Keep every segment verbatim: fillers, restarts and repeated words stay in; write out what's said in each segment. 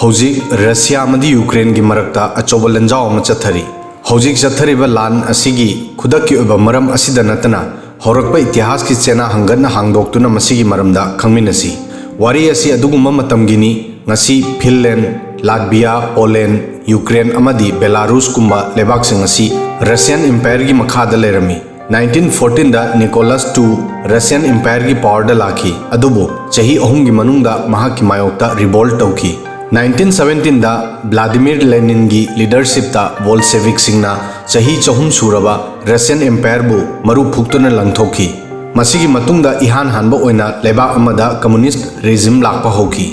ꯍꯧꯖꯤꯛ ꯔꯁꯤꯌꯥ ꯑꯃꯗꯤ ꯌꯨꯀ꯭ꯔꯦꯟꯒꯤ ꯃꯔꯛꯇ ꯑꯆꯧꯕ ꯂꯥꯟꯖꯥꯎ ꯑꯃ ꯆꯠꯊꯔꯤ꯫ ꯍꯧꯖꯤꯛ ꯆꯠꯊꯔꯤꯕ ꯂꯥꯟ ꯑꯁꯤꯒꯤ ꯈꯨꯗꯛꯀꯤ ꯑꯣꯏꯕ ꯃꯔꯝ ꯑꯁꯤꯗ ꯅꯠꯇꯅ, ꯍꯧꯔꯛꯄ ꯏꯇꯤꯍꯥꯁꯀꯤ ꯆꯦꯅꯥ ꯍꯪꯒꯠꯅ ꯍꯥꯡꯗꯣꯛꯇꯨꯅ ꯃꯁꯤꯒꯤ ꯃꯔꯝꯗ ꯈꯪꯃꯤꯟꯅꯁꯤ꯫ ꯋꯥꯔꯤ ꯑꯁꯤ ꯑꯗꯨꯒꯨꯝꯕ ꯃꯇꯝꯒꯤꯅꯤ꯫ ꯉꯁꯤ ꯐꯤꯟꯂꯦꯟ, ꯂꯥꯠꯚꯤꯌꯥ, ꯄꯣꯂꯦꯟ, ꯌꯨꯀ꯭ꯔꯦꯟ ꯑꯃꯗꯤ ꯕꯦꯂꯥꯔꯨꯁꯀꯨꯝꯕ ꯂꯩꯕꯥꯛꯁꯤꯡ ꯑꯁꯤ ꯔꯁꯤꯌꯟ ꯏꯝꯄꯥꯌꯔꯒꯤ ꯃꯈꯥꯗ ꯂꯩꯔꯝꯃꯤ꯫ ꯅꯥꯏꯟꯇꯤꯟ ꯐꯣꯔꯇꯤꯟꯗ ꯅꯤꯀꯣꯂꯁ ꯇꯨ ꯔꯁꯤꯌꯟ ꯏꯝꯄꯥꯌꯔꯒꯤ ꯄꯥꯋꯔꯗ ꯂꯥꯛꯈꯤ, ꯑꯗꯨꯕꯨ ꯆꯍꯤ ꯑꯍꯨꯝꯒꯤ ꯃꯅꯨꯡꯗ ꯃꯍꯥꯛꯀꯤ ꯃꯥꯌꯣꯛꯇ ꯔꯤꯚꯣꯜꯠ ꯇꯧꯈꯤ꯫ ꯅꯥꯏꯟꯇꯤꯟ ꯁꯕꯦꯟꯇꯤꯟꯗ ꯚ꯭ꯂꯥꯗꯤꯃꯤꯔ ꯂꯦꯅꯤꯟꯒꯤ ꯂꯤꯗꯔꯁꯤꯞꯇ ꯕꯣꯜꯁꯦꯚꯤꯛꯁꯤꯡꯅ ꯆꯍꯤ ꯆꯍꯨꯝ ꯁꯨꯔꯕ ꯔꯁꯤꯌꯟ ꯏꯝꯄꯥꯌꯔꯕꯨ ꯃꯔꯨ ꯐꯨꯛꯇꯨꯅ ꯂꯪꯊꯣꯛꯈꯤ꯫ ꯃꯁꯤꯒꯤ ꯃꯇꯨꯡꯗ ꯏꯍꯥꯟ ꯍꯥꯟꯕ ꯑꯣꯏꯅ ꯂꯩꯕꯥꯛ ꯑꯃꯗ ꯀꯝꯃꯨꯅꯤꯁ꯭ꯠ ꯔꯦꯖꯤꯝ ꯂꯥꯛꯄ ꯍꯧꯈꯤ꯫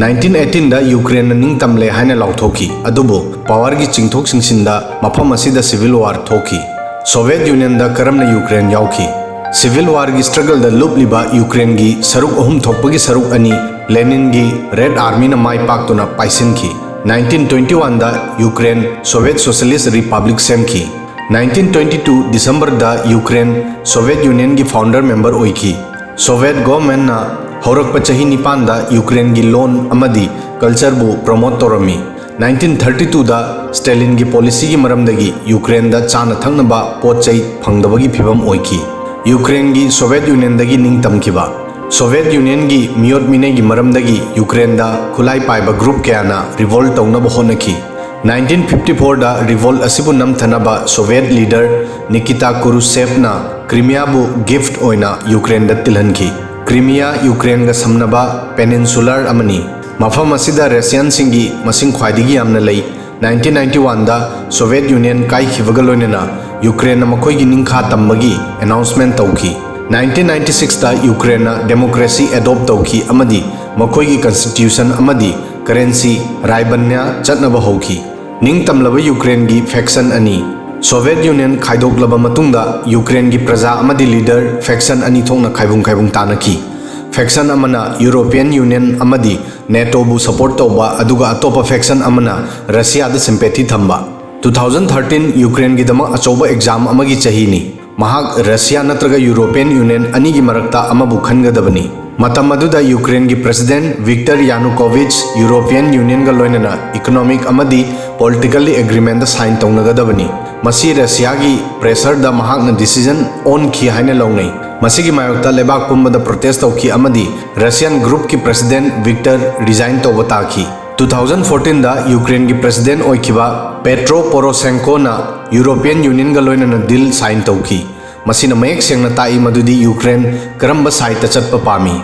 ꯅꯥꯏꯟꯇꯤꯟ ꯑꯩꯠꯇꯤꯟꯗ ꯌꯨꯀ꯭ꯔꯦꯟꯅ ꯅꯤꯡꯇꯝꯂꯦ ꯍꯥꯏꯅ ꯂꯥꯎꯊꯣꯛꯈꯤ, ꯑꯗꯨꯕꯨ ꯄꯥꯋꯔꯒꯤ ꯆꯤꯡꯊꯣꯛ ꯆꯤꯡꯁꯤꯟꯗ ꯃꯐꯝ ꯑꯁꯤꯗ ꯁꯤꯚꯤꯜ ꯋꯥꯔ ꯊꯣꯛꯈꯤ꯫ ꯁꯣꯚꯤꯌꯦꯠ ꯌꯨꯅꯤꯌꯟꯗ ꯀꯔꯝꯅ ꯌꯨꯀ꯭ꯔꯦꯟ ꯌꯥꯎꯈꯤ? ꯁꯤꯚꯤꯜ ꯋꯥꯔꯒꯤ ꯁ꯭ꯇ꯭ꯔꯒꯜꯗ ꯂꯨꯞꯂꯤꯕ ꯌꯨꯀ꯭ꯔꯦꯟꯒꯤ ꯁꯔꯨꯛ ꯑꯍꯨꯝ ꯊꯣꯛꯄꯒꯤ ꯁꯔꯨꯛ ꯑꯅꯤ ꯂꯦꯅꯤꯟꯒꯤ ꯔꯦꯗ ꯑꯥꯔꯃꯤꯅ ꯃꯥꯏ ꯄꯥꯛꯇꯨꯅ ꯄꯥꯏꯁꯤꯟꯈꯤ꯫ ꯅꯥꯏꯟꯇꯤꯟ ꯇ꯭ꯋꯦꯟꯇꯤ ꯋꯥꯟꯗ ꯌꯨꯀ꯭ꯔꯦꯟ ꯁꯣꯚꯤꯌꯦꯠ ꯁꯣꯁꯤꯌꯦꯂꯤꯁ꯭ꯠ ꯔꯤꯄꯕ꯭ꯂꯤꯛ ꯁꯦꯝꯈꯤ꯫ ꯅꯥꯏꯟꯇꯤꯟ ꯇ꯭ꯋꯦꯟꯇꯤ ꯇꯨ ꯗꯤꯁꯦꯝꯕꯔꯗ ꯌꯨꯀ꯭ꯔꯦꯟ ꯁꯣꯚꯤꯌꯦꯠ ꯌꯨꯅꯤꯌꯟꯒꯤ ꯐꯥꯎꯟꯗꯔ ꯃꯦꯝꯕꯔ ꯑꯣꯏꯈꯤ꯫ ꯁꯣꯚꯤꯌꯦꯠ ꯒꯣꯚꯔꯟꯃꯦꯟꯠꯅ ꯍꯧꯔꯛꯄ ꯆꯍꯤ ꯅꯤꯄꯥꯟꯗ ꯌꯨꯀ꯭ꯔꯦꯟꯒꯤ ꯂꯣꯟ ꯑꯃꯗꯤ ꯀꯜꯆꯔꯕꯨ ꯄ꯭ꯔꯣꯃꯣꯠ ꯇꯧꯔꯝꯃꯤ꯫ ꯅꯥꯏꯟꯇꯤꯟ ꯊꯥꯔꯇꯤ ꯇꯨꯗ ꯁ꯭ꯇꯦꯂꯤꯟꯒꯤ ꯄꯣꯂꯤꯁꯤꯒꯤ ꯃꯔꯝꯗꯒꯤ ꯌꯨꯀ꯭ꯔꯦꯟꯗ ꯆꯥꯅ ꯊꯛꯅꯕ ꯄꯣꯠ ꯆꯩ ꯐꯪꯗꯕꯒꯤ ꯐꯤꯚꯝ ꯑꯣꯏꯈꯤ꯫ ꯌꯨꯀ꯭ꯔꯦꯟꯒꯤ ꯁꯣꯚꯤꯌꯦꯠ ꯌꯨꯅꯤꯌꯟꯗꯒꯤ ꯅꯤꯡꯇꯝꯈꯤꯕ꯫ ꯁꯣꯚꯤꯌꯦꯠ ꯌꯨꯅꯤꯌꯟꯒꯤ ꯃꯤꯑꯣꯠ ꯃꯤꯅꯩꯒꯤ ꯃꯔꯝꯗꯒꯤ ꯌꯨꯀ꯭ꯔꯦꯟꯗ ꯈꯨꯠꯂꯥꯏ ꯄꯥꯏꯕ ꯒ꯭ꯔꯨꯞ ꯀꯌꯥꯅ ꯔꯤꯚꯣꯜꯠ ꯇꯧꯅꯕ ꯍꯣꯠꯅꯈꯤ꯫ ꯅꯥꯏꯟꯇꯤꯟ ꯐꯤꯐꯇꯤ ꯐꯣꯔꯗ ꯔꯤꯚꯣꯜꯠ ꯑꯁꯤꯕꯨ ꯅꯝꯊꯅꯕ ꯁꯣꯚꯤꯌꯦꯠ ꯂꯤꯗꯔ ꯅꯤꯀꯤꯇꯥ ꯀꯨꯔꯨꯁꯦꯚꯅ ꯀ꯭ꯔꯤꯃꯤꯌꯥꯕꯨ ꯒꯤꯐꯠ ꯑꯣꯏꯅ ꯌꯨꯀ꯭ꯔꯦꯟꯗ ꯇꯤꯜꯍꯟꯈꯤ꯫ ꯀ꯭ꯔꯤꯃꯤꯌꯥ ꯌꯨꯀ꯭ꯔꯦꯟꯒ ꯁꯝꯅꯕ ꯄꯦꯅꯤꯟꯁꯨꯂꯥꯔ ꯑꯃꯅꯤ꯫ ꯃꯐꯝ ꯑꯁꯤꯗ ꯔꯁꯤꯌꯟꯁꯤꯡꯒꯤ ꯃꯁꯤꯡ ꯈ꯭ꯋꯥꯏꯗꯒꯤ ꯌꯥꯝꯅ ꯂꯩ꯫ ꯅꯥꯏꯟꯇꯤꯟ ꯅꯥꯏꯟꯇꯤ ꯋꯥꯟꯗ ꯁꯣꯚꯤꯌꯦꯠ ꯌꯨꯅꯤꯌꯟ ꯀꯥꯏꯈꯤꯕꯒ ꯂꯣꯏꯅꯅ ꯌꯨꯀ꯭ꯔꯦꯟꯅ ꯃꯈꯣꯏꯒꯤ ꯅꯤꯡꯈꯥ ꯇꯝꯕꯒꯤ ꯑꯦꯅꯥꯎꯟꯁꯃꯦꯟꯠ ꯇꯧꯈꯤ꯫ ꯅꯥꯏꯟꯇꯤꯟ ꯅꯥꯏꯟꯇꯤ ꯁꯤꯛꯁꯇ ꯌꯨꯀ꯭ꯔꯦꯟꯅ ꯗꯦꯃꯣꯀ꯭ꯔꯦꯁꯤ ꯑꯦꯗꯣꯞ ꯇꯧꯈꯤ ꯑꯃꯗꯤ ꯃꯈꯣꯏꯒꯤ ꯀꯟꯁꯇꯤꯇ꯭ꯌꯨꯁꯟ ꯑꯃꯗꯤ ꯀꯔꯦꯟꯁꯤ ꯔꯥꯏꯕꯟꯌꯥ ꯆꯠꯅꯕ ꯍꯧꯈꯤ꯫ ꯅꯤꯡꯇꯝꯂꯕ ꯌꯨꯀ꯭ꯔꯦꯟꯒꯤ ꯐꯦꯛꯁꯟ ꯑꯅꯤ꯫ ꯁꯣꯚꯤꯌꯦꯠ ꯌꯨꯅꯤꯌꯟ ꯈꯥꯏꯗꯣꯛꯂꯕ ꯃꯇꯨꯡꯗ ꯌꯨꯀ꯭ꯔꯦꯟꯒꯤ ꯄ꯭ꯔꯖꯥ ꯑꯃꯗꯤ ꯂꯤꯗꯔ ꯐꯦꯛꯁꯟ ꯑꯅꯤ ꯊꯣꯛꯅ ꯈꯥꯏꯕꯨꯡ ꯈꯥꯏꯕꯨꯡ ꯇꯥꯅꯈꯤ꯫ ꯐꯦꯛꯁꯟ ꯑꯃꯅ ꯌꯨꯔꯣꯄꯤꯌꯟ ꯌꯨꯅꯤꯌꯟ ꯑꯃꯗꯤ ꯅꯦꯇꯣꯕꯨ ꯁꯄꯣꯔꯠ ꯇꯧꯕ, ꯑꯗꯨꯒ ꯑꯇꯣꯞꯄ ꯐꯦꯛꯁꯟ ꯑꯃꯅ ꯔꯁꯤꯌꯥꯗ ꯁꯤꯝꯄꯦꯊꯤ ꯊꯝꯕ꯫ ꯇꯨ ꯊꯥꯎꯖꯟ ꯊꯥꯔꯇꯤꯟ ꯌꯨꯀ꯭ꯔꯦꯟꯒꯤꯗꯃꯛ ꯑꯆꯧꯕ ꯑꯦꯛꯖꯥꯝ ꯑꯃꯒꯤ ꯆꯍꯤꯅꯤ꯫ ꯃꯍꯥꯛ ꯔꯁꯤꯌꯥ ꯅꯠꯇ꯭ꯔꯒ ꯌꯨꯔꯣꯄꯤꯌꯟ ꯌꯨꯅꯤꯌꯟ ꯑꯅꯤꯒꯤ ꯃꯔꯛꯇ ꯑꯃꯕꯨ ꯈꯟꯒꯗꯕꯅꯤ꯫ ꯃꯇꯝ ꯑꯗꯨꯗ ꯌꯨꯀ꯭ꯔꯦꯟꯒꯤ ꯄ꯭ꯔꯦꯁꯤꯗꯦꯟꯠ ꯚꯤꯛꯇꯔ ꯌꯥꯅꯨꯀꯣꯚꯤꯆ ꯌꯨꯔꯣꯄꯤꯌꯟ ꯌꯨꯅꯤꯌꯟꯒ ꯂꯣꯏꯅꯅ ꯏꯀꯣꯅꯣꯃꯤꯛ ꯑꯃꯗꯤ ꯄꯣꯂꯤꯇꯤꯀꯦꯜ ꯑꯦꯒ꯭ꯔꯤꯃꯦꯟꯠ ꯁꯥꯏꯟ ꯇꯧꯅꯒꯗꯕꯅꯤ꯫ ꯃꯁꯤ ꯔꯁꯤꯌꯥꯒꯤ ꯄ꯭ꯔꯦꯁꯔꯗ ꯃꯍꯥꯛꯅ ꯗꯤꯁꯤꯖꯟ ꯑꯣꯟꯈꯤ ꯍꯥꯏꯅ ꯂꯧꯅꯩ꯫ ꯃꯁꯤꯒꯤ ꯃꯥꯌꯣꯛꯇ ꯂꯩꯕꯥꯛ ꯄꯨꯝꯕꯗ ꯄ꯭ꯔꯣꯇꯦꯁ ꯇꯧꯈꯤ ꯑꯃꯗꯤ ꯔꯁꯤꯌꯟ ꯒ꯭ꯔꯨꯞꯀꯤ ꯄ꯭ꯔꯦꯁꯤꯗꯦꯟꯠ ꯚꯤꯛꯇꯔ ꯔꯤꯖꯥꯏꯟ ꯇꯧꯕ ꯇꯥꯈꯤ꯫ ꯇꯨ ꯊꯥꯎꯖꯟ ꯐꯣꯔꯇꯤꯟꯗ ꯌꯨꯀ꯭ꯔꯦꯟꯒꯤ ꯄ꯭ꯔꯦꯁꯤꯗꯦꯟꯠ ꯑꯣꯏꯈꯤꯕ ꯄꯦꯇ꯭ꯔꯣ ꯄꯣꯔꯣꯁꯦꯡꯀꯣꯅ ꯌꯨꯔꯣꯄꯤꯌꯟ ꯌꯨꯅꯤꯌꯟꯒ ꯂꯣꯏꯅꯅ ꯗꯤꯜ ꯁꯥꯏꯟ ꯇꯧꯈꯤ꯫ ꯃꯁꯤꯅ ꯃꯌꯦꯛ ꯁꯦꯡꯅ ꯇꯥꯛꯏ ꯃꯗꯨꯗꯤ ꯌꯨꯀ꯭ꯔꯦꯟ ꯀꯔꯝꯕ ꯁꯥꯏꯗꯇ ꯆꯠꯄ ꯄꯥꯝꯃꯤ꯫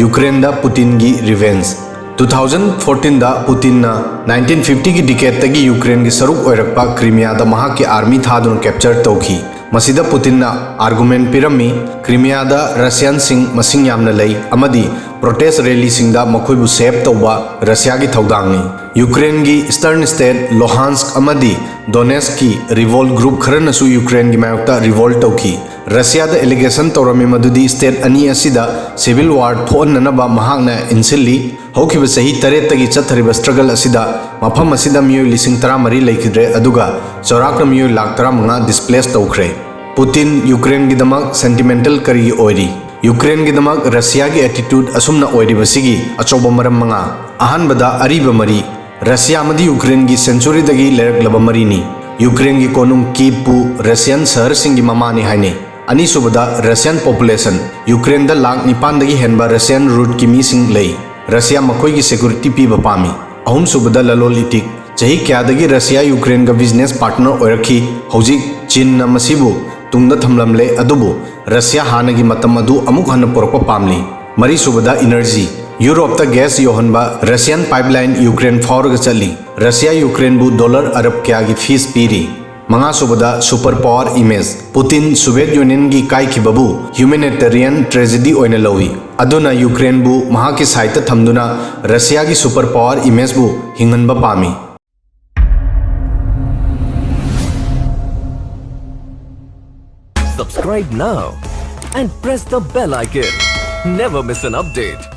ꯌꯨꯀ꯭ꯔꯦꯟꯗ ꯄꯨꯇꯤꯟꯒꯤ ꯔꯤꯚꯦꯟꯖ꯫ ꯇꯨ ꯊꯥꯎꯖꯟ ꯐꯣꯔꯇꯤꯟꯗ ꯄꯨꯇꯤꯟꯅ ꯅꯥꯏꯟꯇꯤꯟ ꯐꯤꯐꯇꯤꯒꯤ ꯗꯤꯀꯦꯗꯇꯒꯤ ꯌꯨꯀ꯭ꯔꯦꯟꯒꯤ ꯁꯔꯨꯛ ꯑꯣꯏꯔꯛꯄ ꯀ꯭ꯔꯤꯃꯤꯌꯥꯗ ꯃꯍꯥꯛꯀꯤ ꯑꯥꯔꯃꯤ ꯊꯥꯗꯨꯅ ꯀꯦꯞꯆꯔ ꯇꯧꯈꯤ꯫ ꯃꯁꯤꯗ ꯄꯨꯇꯤꯟꯅ ꯑꯥꯔꯒꯨꯃꯦꯟꯠ ꯄꯤꯔꯝꯃꯤ, ꯀ꯭ꯔꯤꯃꯤꯌꯥꯗ ꯔꯁꯤꯌꯟꯁꯤꯡ ꯃꯁꯤꯡ ꯌꯥꯝꯅ ꯂꯩ ꯑꯃꯗꯤ ꯄ꯭ꯔꯣꯇꯦꯁ ꯔꯦꯂꯤꯁꯤꯡꯗ ꯃꯈꯣꯏꯕꯨ ꯁꯦꯞ ꯇꯧꯕ ꯔꯁꯤꯌꯥꯒꯤ ꯊꯧꯗꯥꯡꯅꯤ꯫ ꯌꯨꯀ꯭ꯔꯦꯟꯒꯤ ꯏꯁꯇꯔꯟ ꯁ꯭ꯇꯦꯠ ꯂꯣꯍꯥꯟꯁ꯭ꯛ ꯑꯃꯗꯤ ꯗꯣꯅꯦꯠꯁ꯭ꯛꯀꯤ ꯔꯤꯚꯣꯜꯠ ꯒ꯭ꯔꯨꯞ ꯈꯔꯅꯁꯨ ꯌꯨꯀ꯭ꯔꯦꯟꯒꯤ ꯃꯥꯌꯣꯛꯇ ꯔꯤꯚꯣꯜꯠ ꯇꯧꯈꯤ꯫ ꯔꯁꯤꯌꯥꯗ ꯑꯦꯂꯤꯒꯦꯁꯟ ꯇꯧꯔꯝꯃꯤ ꯃꯗꯨꯗꯤ ꯁ꯭ꯇꯦꯠ ꯑꯅꯤ ꯑꯁꯤꯗ ꯁꯤꯚꯤꯜ ꯋꯥꯔ ꯊꯣꯛꯍꯟꯅꯅꯕ ꯃꯍꯥꯛꯅ ꯏꯟꯁꯤꯜꯂꯤ꯫ ꯍꯧꯈꯤꯕ ꯆꯍꯤ ꯇꯔꯦꯠꯇꯒꯤ ꯆꯠꯊꯔꯤꯕ ꯁ꯭ꯇ꯭ꯔꯒꯜ ꯑꯁꯤꯗ ꯃꯐꯝ ꯑꯁꯤꯗ ꯃꯤꯑꯣꯏ ꯂꯤꯁꯤꯡ ꯇꯔꯥꯃꯔꯤ ꯂꯩꯈꯤꯗ꯭ꯔꯦ, ꯑꯗꯨꯒ ꯆꯥꯎꯔꯥꯛꯅ ꯃꯤꯑꯣꯏ ꯂꯥꯈ ꯇꯔꯥꯃꯉꯥ ꯗꯤꯁꯄ꯭ꯂꯦꯁ ꯇꯧꯈ꯭ꯔꯦ꯫ ꯄꯨꯇꯤꯟ ꯌꯨꯀ꯭ꯔꯦꯟꯒꯤꯗꯃꯛ ꯁꯦꯟꯇꯤꯃꯦꯟꯇꯜ ꯀꯔꯤꯒꯤ ꯑꯣꯏꯔꯤ? ꯌꯨꯀ꯭ꯔꯦꯟꯒꯤꯗꯃꯛ ꯔꯁꯤꯌꯥꯒꯤ ꯑꯦꯇꯤꯇ꯭ꯌꯨꯗ ꯑꯁꯨꯝꯅ ꯑꯣꯏꯔꯤꯕꯁꯤꯒꯤ ꯑꯆꯧꯕ ꯃꯔꯝ ꯃꯉꯥ꯫ ꯑꯍꯥꯟꯕꯗ, ꯑꯔꯤꯕ ꯃꯔꯤ꯫ ꯔꯁꯤꯌꯥ ꯑꯃꯗꯤ ꯌꯨꯀ꯭ꯔꯦꯟꯒꯤ ꯁꯦꯟꯆꯨꯔꯤꯗꯒꯤ ꯂꯩꯔꯛꯂꯕ ꯃꯔꯤꯅꯤ꯫ ꯌꯨꯀ꯭ꯔꯦꯟꯒꯤ ꯀꯣꯅꯨꯡ ꯀꯤꯚꯄꯨ ꯔꯁꯤꯌꯟ ꯁꯍꯔꯁꯤꯡꯒꯤ ꯃꯃꯥꯅꯤ ꯍꯥꯏꯅꯩ꯫ ꯑꯅꯤꯁꯨꯕꯗ, ꯔꯁꯤꯌꯟ ꯄꯣꯄꯨꯂꯦꯁꯟ꯫ ꯌꯨꯀ꯭ꯔꯦꯟꯗ ꯂꯥꯈ ꯅꯤꯄꯥꯟꯗꯒꯤ ꯍꯦꯟꯕ ꯔꯁꯤꯌꯟ ꯔꯨꯠꯀꯤ ꯃꯤꯁꯤꯡ ꯂꯩ꯫ ꯔꯁꯤꯌꯥ ꯃꯈꯣꯏꯒꯤ ꯁꯦꯀ꯭ꯌꯨꯔꯤꯇꯤ ꯄꯤꯕ ꯄꯥꯝꯃꯤ꯫ ꯑꯍꯨꯝꯁꯨꯕꯗ, ꯂꯂꯣꯟ ꯏꯇꯤꯛ꯫ ꯆꯍꯤ ꯀꯌꯥꯗꯒꯤ ꯔꯁꯤꯌꯥ ꯌꯨꯀ꯭ꯔꯦꯟꯒ ꯕꯤꯖꯤꯅꯦꯁ ꯄꯥꯔꯠꯅꯔ ꯑꯣꯏꯔꯛꯈꯤ꯫ ꯍꯧꯖꯤꯛ ꯆꯤꯟꯅ ꯃꯁꯤꯕꯨ ꯇꯨꯡꯗ ꯊꯝꯂꯝꯂꯦ, ꯑꯗꯨꯕꯨ ꯔꯁꯤꯌꯥ ꯍꯥꯟꯅꯒꯤ ꯃꯇꯝ ꯑꯗꯨ ꯑꯃꯨꯛ ꯍꯟꯅ ꯄꯨꯔꯛꯄ ꯄꯥꯝꯂꯤ꯫ ꯃꯔꯤꯁꯨꯕꯗ, ꯏꯅꯔꯖꯤ꯫ ꯌꯨꯔꯣꯞꯇ ꯒ꯭ꯌꯥꯁ ꯌꯧꯍꯟꯕ ꯔꯁꯤꯌꯟ ꯄꯥꯏꯞꯂꯥꯏꯟ ꯌꯨꯀ꯭ꯔꯦꯟ ꯐꯥꯎꯔꯒ ꯆꯠꯂꯤ꯫ ꯔꯁꯤꯌꯥ ꯌꯨꯀ꯭ꯔꯦꯟꯕꯨ ꯗꯣꯂꯔ ꯑꯔꯕ ꯀꯌꯥꯒꯤ ꯐꯤꯁ ꯄꯤꯔꯤ꯫ ꯃꯉꯥꯁꯨꯕꯗ, super power image. Putin Soviet ꯌꯨꯅꯤꯌꯟꯒꯤ ꯀꯥꯏꯈꯤꯕꯕꯨ ꯍ꯭ꯌꯨꯃꯦꯅꯤꯇꯦꯔꯤꯌꯟ ꯇ꯭ꯔꯦꯖꯦꯗꯤ ꯑꯣꯏꯅ ꯂꯧꯏ꯫ ꯑꯗꯨꯅ ꯌꯨꯀ꯭ꯔꯦꯟꯕꯨ ꯃꯍꯥꯛꯀꯤ ꯁꯥꯏꯠꯇ ꯊꯝꯗꯨꯅ ꯔꯁꯤꯌꯥꯒꯤ ꯁꯨꯄꯔ ꯄꯥꯋꯔ ꯏꯃꯦꯖꯕꯨ ꯍꯤꯡꯍꯟꯕ ꯄꯥꯝꯃꯤ꯫ Subscribe now and press the bell icon. Never miss an update.